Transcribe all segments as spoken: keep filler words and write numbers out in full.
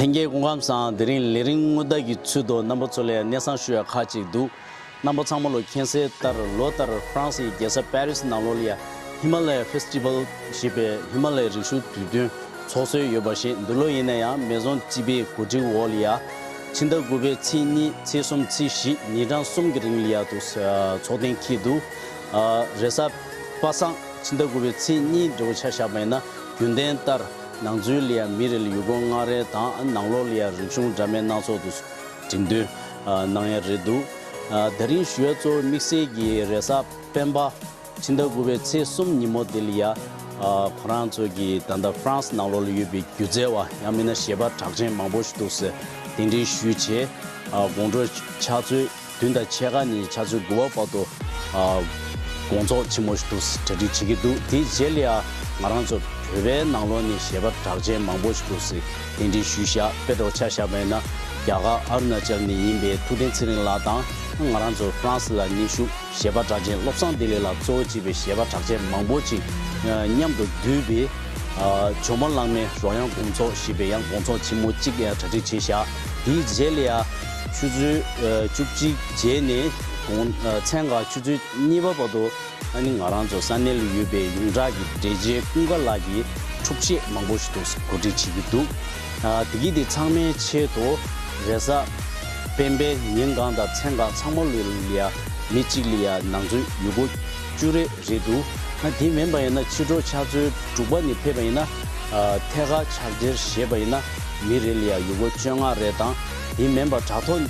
ལྷན་རྒྱས་སྐུ་ཁམས་བཟང་། དེ་རིང་ལས་རིམ་སྔོན་བརྡ་གི་ཚུལ་དུ་རྣམ་པ་ཚོ་ལ་གནས་ཚང་ཞུ་ཡ་ཁག་ཅིག་འདུག་རྣམ་པ་ཚང་མ་ལོ་མཁྱེན་གསལ་ལྟར་ལོ་ལྟར་ཧྥ་རན་སིའི་རྒྱལ་ས་པེ་རིས་ནང་ལོགས་ལ་ཡ་ཧི་མ་ལ་ཡ་ཕེ་སི་ཊི་ཝལ་ཞེས་པའི་ཧི་མ་ལ་ཡའི་རི་ཆུ་དུས་སྟོན་ཚོགས་སྲོལ་ཡོད་པ་བཞིན། འདི་ལོ་ཡིན་ན་ཡང་མེ་ཟོན་སྤྱི་པའི་གོ་སྒྲིག་འོག་ལ་ཡ་ཕྱི་ཟླ་དགུ་པའི་ཚེས་གཉིས་ཚེས་གསུམ་ཚེས་བཞི་ཉིན་གྲངས་གསུམ་གྱི་རིང་ལ་ཡ་དུ་ཚོགས་གཏན་འཁེལ་འདུག་རེས་གཟའ་པ་སངས་ཕྱི་ཟླ་དགུ་པའི་ཚེས་གཉིས་འདྲ་བོ་ཆ་བཞག་པ་ཡིན་ན། རྒྱུན་ལྡན་ལྟར་ནང་འཛུལ་ལ་ཡ་མི་རེ་ལ་ཡུལ་སྐོར་ལྔ་རེ་དང་ནང་ལོགས་ལ་ཡ་རིག་གཞུང་འདྲ་མིན་སྣ་ཚོགས་དུ་འགྲེམས་སྟོན་གནང་ཡ་རེད་འདུག་དེ་རིང་ཞུ་ཡ་གཙོ་བོ་དམིགས་བསལ་གྱི་རེས་གཟའ་སྤེན་པ་ཕྱི་ཟླ་དགུ་པའི་ཚེས་གསུམ་ཉིན་མོ་དེ་ལ་ཡ་ཁོ་རང་ཚོ་གི་ད་ལྟ་ཧྥ་རན་སི་ནང་ལོགས་ལ་ཡོད་པའི་སྒྱུ་རྩལ་བ་ཡང་མིན་ན་གཞས་པ་གྲགས་ཅན་མང་པོ་ཞིག་འདུག་ཟེར་གདན་འདྲེན་ཞུས་བྱས། དགོང་དྲོ་ཕྱག་ཚོད་བདུན་དང་ཕྱེད་ཀ་ནས་ཕྱག་ཚོད་དགུ་པ་བར་དུ་ཨ་དགོང་ཚོགས་ཆེན་མོ་ཞིག་འདུག་གྲ་སྒྲིག་བྱེད་ཀྱི་འདུག་དེའི་རྗེས་ལ་ཡང་ང་རང་ཚོ་བོད་པའི་ནང་ལོགས་ནས་གཞས་པ་གྲགས་ཅན་མང་པོ་ཞིག་འདུག་གདན་འདྲེན་ཞུས་བཞག་དཔེ་འདྲ་བོ་ཆ་བཞག་པ་ཡིན་ན། རྒྱ་གར་ཨ་རུ་ན་ཅལ་ནས་ཡིན་པའི་ཐུབ་བསྟན་ཚེ་རིང་ལགས་དང་། ང་རང་ཚོ་ཧྥ་རན་སི་ལ་ནུས་ཤུགས་གཞས་པ་གྲགས་ཅན་བློ་བཟང་བདེ་ལེགས་ལགས་གཙོ་བོ་བྱས་པའི་གཞས་པ་གྲགས་ཅན་མང་པོ་ཅིག་མཉམ་དུ་འདུས་པའི་ཇོ་མོ་གླང་མའི་རོལ་དབྱངས་དགོང་ཚོགས་ཞེས་པའི་ཡང་དགོང་ཚོགས་ཆེན་མོ་གཅིག་ཡང་གྲ་སྒྲིག་བྱས་བཞག་དེའི་རྗེས་ལ་ཡང་ཆུ་ཚོད་བཅུ་གཅིག་རྗེས་ནས་དགོང་མཚན་གང་ཆུ་ཚོད་གཉིས་པ་བར་དུ་ཨ་ནི་ང་རང་ཚོ་ས་གནས་ལ་ཡོད་པའི་ཡོངས་གྲགས་ཀྱི་འགྲེལ་བྱེད་ཀུན་དགའ་ལགས་ཀྱིས་འཁྲུག་ཆས་མང་པོ་ཞིག་ཏུ་གོ་སྒྲིག་བྱེད་ཀྱི་འདུག་དེ་གི་དེ་ཚང་མའི་ཆེད་དུ་རེས་གཟའ་སྤེན་པའི་ཉིན་གང་དང་མཚན་གང་ཚང་མ་ལ་ཡ་མི་གཅིག་ལ་ཡ་ནང་འཛུལ་ཡུལ་སྐོར་བཅུ་རེ་རེད་འདུག་ཨ་དེ་མིན་པ་ཡིན་ན་ཕྱི་དྲོ་ཕྱག་ཚོད་དྲུག་པ་ནས་ཕེབས་པ་ཡིན་ན་ཨ་ཐད་ཀར་ཕྱག་འཁྱེར་བཞེས་པ་ཡིན་ན་མི་རེ་ལ་ཡ་ཡུལ་སྐོར་བཅོ་ལྔ་རེ་དང་། དེ་མིན་པ་དྲ་ཐོག་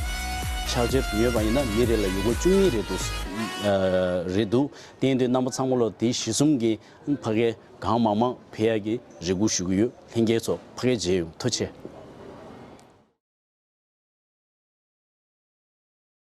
ཕྱག་འཁྱེར་ཉོས་པ་ཡིན་ན་མི་རེ་ལ་ཡུལ་སྐོར་བཅུ་གཉིས་རེ་འདུག་ཨ་རེད་འདུག་དེ་ཡིན་དུས་རྣམ་པ་ཚང་མ་ལོ་དེ་གཞི་བཟུང་གིས་ཕ་གིར་གང་མང་མང་ཕེབས་ཡག་གི་རེ་སྐུལ་ཞུ་གི་ཡོད། ལྷན་རྒྱས་ཚོ་ཕ་གིར་མཇལ་ཡོང་། ཐུགས་རྗེ་ཆེ།